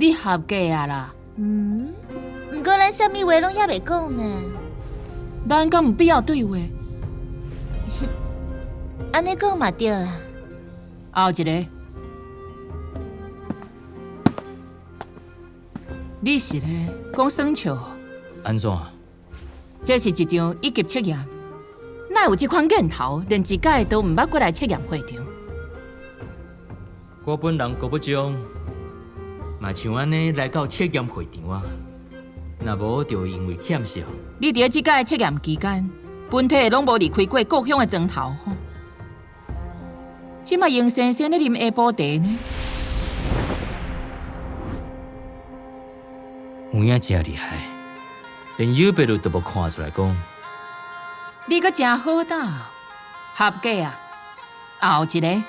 你合格啊啦！嗯，毋過咱啥物話攏猶未講呢？咱敢有必要對話？按呢講嘛對啦。後一个，你是咧講耍笑？按怎？這是一場一級測驗，哪會有這款鏡頭，連一擺都毋捌過來測驗會場？我本人郭不忠，嘛像按呢來到測驗會場啊。若無就會因為欠笑。你佇咧這擺測驗期間，本體攏無離開過故鄉的床頭吼。這馬硬生生咧啉下晡茶呢？有影誠厲害，連有白率都無看出來講。你閣誠好鬥，合格啊！後一个。